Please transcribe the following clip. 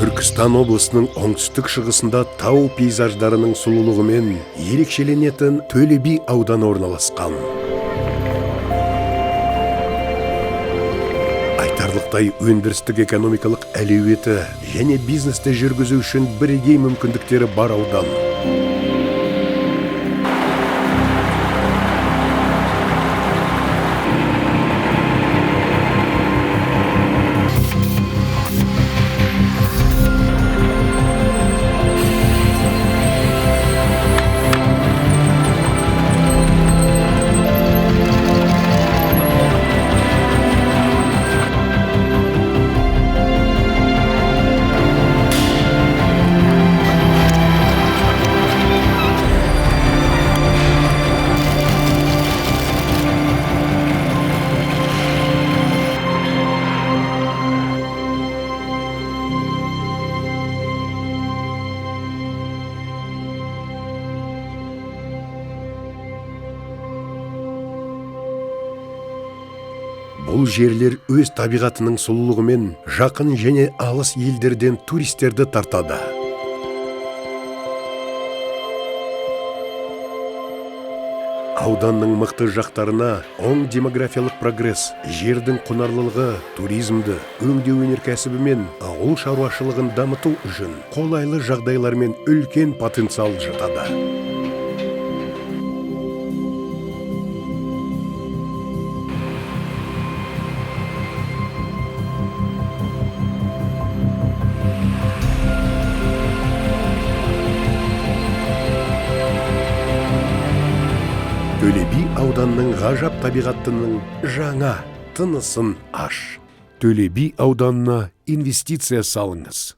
Түркістан облысының оңтүстік шығысында тау пейзаждарының сұлулығымен ерекшеленетін Төле би ауданы орналасқан. Айтарлықтай өндірістік, экономикалық әлеуеті және бизнесті жүргізу үшін бірегей мүмкіндіктері бар аудан. Бұл жерлер өз табиғатының сұлулығымен жақын және алыс елдерден туристерді тартады. Ауданның мықты жақтарына оң демографиялық прогресс, жердің құнарлылығы, туризмді, өңдеу өнеркәсібі мен ауыл шаруашылығын дамыту үшін қолайлы жағдайлар мен үлкен потенциал жатады. Төле би ауданының ғажап табиғатының жаңа тынысын аш. Төле би ауданына инвестиция салыңыз.